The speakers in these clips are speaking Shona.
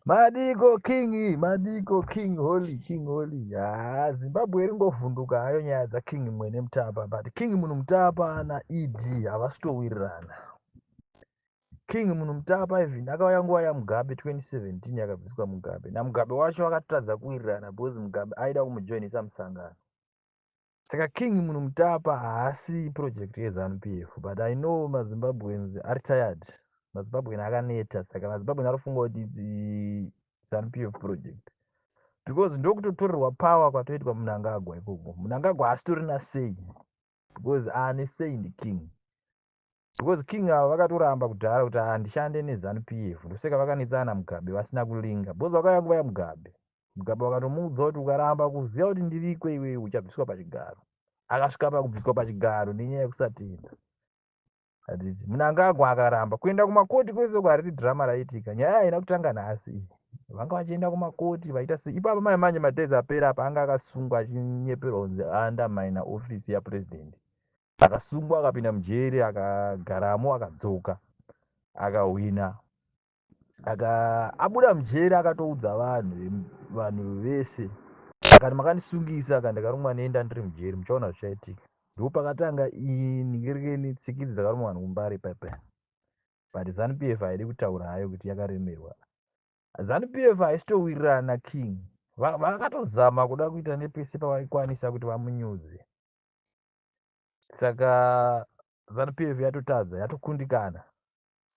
Madiko King, Madiko King Holy, King Holy. Ah, Zimbabwe iri ngovhunduka hayo nyaya dzaKing Mwene Mutapa, but King Munhu Mutapa naED havasitowirirana. King Munhu Mutapa even akauya nguva yaMugabe 2017 yakabviswa Mugabe. NaMugabe wacho vakatadza kuwirirana because Mugabe aida kumujoinisa musangano. Saka King Munhu Mutapa haasi project yeZanu PF, but I know maZimbabweans are tired. MaZimbabwean akaneta, saka maZimbabwean arifunga kuti it's ZANU PF project because ndokutotorerwa power kwatoitwa Mnangagwa ikoko. Mnangagwa haasitorina sei because aane sei ndiKing, because King ava vakatoramba kudhara kuti handishande neZANU PF. Ndosaka vakanetsana naMugabe vasina kulinga, because vakauya nguva yaMugabe. Mugabe vakatomuudza kuti ukaramba kuziva kuti ndiriko iwewe uchabviswa pachigaro. Akasvika pakubviswa pachigaro nenyaya yekusatenda. Handiti Mnangagwa akaramba kuenda kumakoti kwese uko? Harisi dhirama raitika. Nyaya haina kutanga nhasi. Vanga vachienda kumakoti vaita sei ipapa? Mai manje madays apera apa anga akasungwa achinyeperwa kunzi undermine office yapresident. Akasungwa, akapinda mujeri, akagaramo, akadzoka, akahwina, aka abuda mujeri akatoudza vanhu vese akati, "Makandisungisa ka, ndakarumwa nenda ndiri mujeri, muchaona zvichaitika." Ndo pakatanga ningirikeni tsikidzi dzakaruma vanhu kuMbare paipai. But ZANU PF haidi kutaura hayo kuti yakaremerwa. ZANU PF haisitowirirana naKing. Vakatozama kuda kuita nepese pavaikwanisa kuti vamunyudze, saka ZANU PF yatotadza, yatokundikana.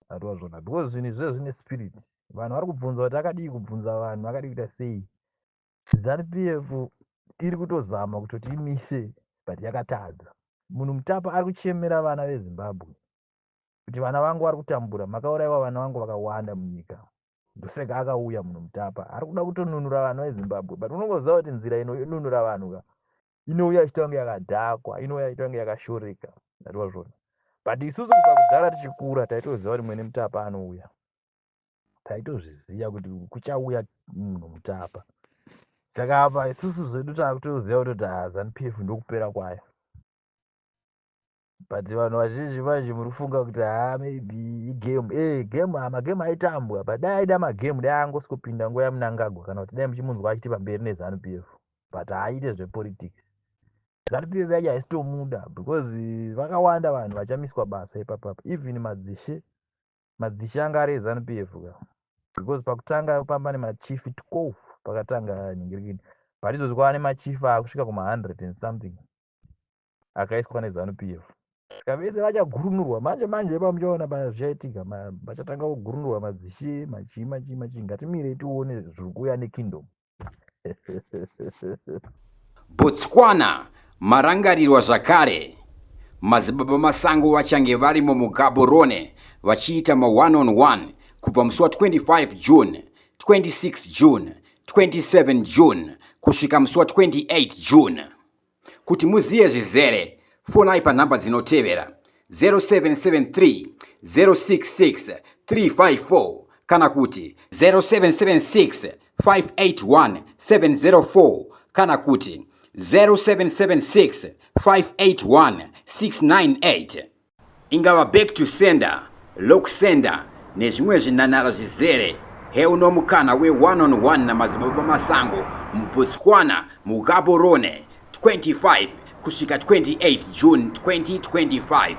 Hatova zvona because zvinhu izvozvo zvine spirit. Vanhu vari kubvunza kuti akadii kubvunza vanhu, akadii kuita sei. ZANU PF iri kutozama kutoti imise, but yakatadza. Munhu Mutapa ari kuchemera vana veZimbabwe kuti vana vangu vari kutambura, makaurayiwa vana vangu vakawanda munyika. Ndosaka akauya Munhu Mutapa, ari kuda kutonunura vana veZimbabwe, but unongoziva kuti nzira inonunura vanhu ka inouya ichiita kunge yakadhakwa, inouya ichiita kunge yakashoreka. Ndatova zvona, but isusu kubva kudhara tichikura taitoziva kuti Mwene Mutapa anouya. Taitozviziva kuti kuchauya Munhu Mutapa. Saka apa isusu zvedu taakutoziva kutoti haZANU PF ndokupera kwayo. But vanhu vazhinji manje muri kufunga kuti ha, maybe igame. Game, magame aitambwa, but dai aida magame dai angosvikopinda nguva yaMnangagwa, kana kuti dai muchimunzwa achiti pamberi neZANU PF, but haaite zvepolitics. ZANU PF yacho haisitomuda because vakawanda vanhu vachamiswa basa ipapapa. Even madzishe, madzishe anga ari eZANU PF ka, because pakutanga pamba nemachief 12 pakatanga ningirikini, but izvozvi kwava nemachief akusvika kuma100 and something akaiswa neZANU PF. Saka vese vachagurunurwa manje manje. Ipa muchaona zvichaitika, vachatanga kugurunurwa madzishe, machii machii machii. Ngatimirei tione zviri kuuya nekingdom. Botswana marangarirwa zvakare. Madzibaba Masango vachange varimo muGaborone vachiita ma1 on 1 kubva musi wa25 June, 26 June, 27 June kusvika musi wa28 June. Kuti muzive zvizere, fonai panhamba dzinotevera: 0773 066 354 kana kuti 0776 581 704 kana kuti 0776 581 698. Ingava back to sender, lock sender nezvimwe zvinanara zvizere, heuno mukana we1 on 1 naMadzibaba Masango muBotswana, muGaborone, 25 kusvika 28 June 2025.